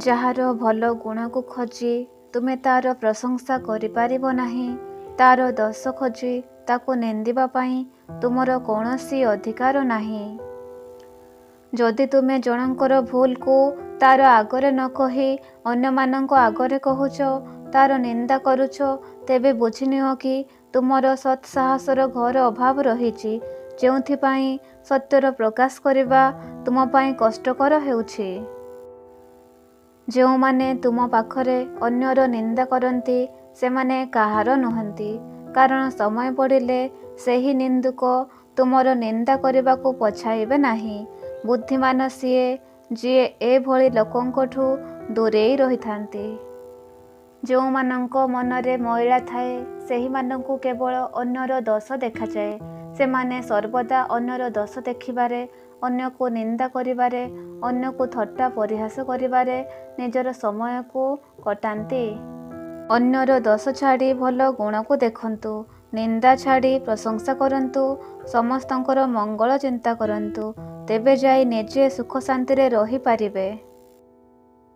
ଯାହାର ଭଲ ଗୁଣକୁ ଖୋଜି ତୁମେ ତା'ର ପ୍ରଶଂସା କରିପାରିବ ନାହିଁ, ତା'ର ଦୋଷ ଖୋଜି ତାକୁ ନିନ୍ଦିବା ପାଇଁ ତୁମର କୌଣସି ଅଧିକାର ନାହିଁ। ଯଦି ତୁମେ ଜଣଙ୍କର ଭୁଲକୁ ତା'ର ଆଗରେ ନ କହି ଅନ୍ୟମାନଙ୍କ ଆଗରେ କହୁଛ, ତା'ର ନିନ୍ଦା କରୁଛ, ତେବେ ବୁଝିନିଅ କି ତୁମର ସତ୍ସାହସର ଘୋର ଅଭାବ ରହିଛି, ଯେଉଁଥିପାଇଁ ସତ୍ୟର ପ୍ରକାଶ କରିବା ତୁମ ପାଇଁ କଷ୍ଟକର ହେଉଛି। ଯେଉଁମାନେ ତୁମ ପାଖରେ ଅନ୍ୟର ନିନ୍ଦା କରନ୍ତି, ସେମାନେ କାହାର ନୁହନ୍ତି। କାରଣ ସମୟ ପଡ଼ିଲେ ସେହି ନିନ୍ଦୁକ ତୁମର ନିନ୍ଦା କରିବାକୁ ପଛାଇବେ ନାହିଁ। ବୁଦ୍ଧିମାନ ସିଏ, ଯିଏ ଏଭଳି ଲୋକଙ୍କଠୁ ଦୂରେଇ ରହିଥାନ୍ତି। ଯେଉଁମାନଙ୍କ ମନରେ ମଇଳା ଥାଏ, ସେହିମାନଙ୍କୁ କେବଳ ଅନ୍ୟର ଦୋଷ ଦେଖାଯାଏ। ସେମାନେ ସର୍ବଦା ଅନ୍ୟର ଦୋଷ ଦେଖିବାରେ, ଅନ୍ୟକୁ ନିନ୍ଦା କରିବାରେ, ଅନ୍ୟକୁ ଥଟ୍ଟା ପରିହାସ କରିବାରେ ନିଜର ସମୟକୁ କଟାନ୍ତି। ଅନ୍ୟର ଦୋଷ ଛାଡ଼ି ଭଲ ଗୁଣକୁ ଦେଖନ୍ତୁ। ନିନ୍ଦା ଛାଡ଼ି ପ୍ରଶଂସା କରନ୍ତୁ। ସମସ୍ତଙ୍କର ମଙ୍ଗଳ ଚିନ୍ତା କରନ୍ତୁ। ତେବେ ଯାଇ ନିଜେ ସୁଖଶାନ୍ତିରେ ରହିପାରିବେ।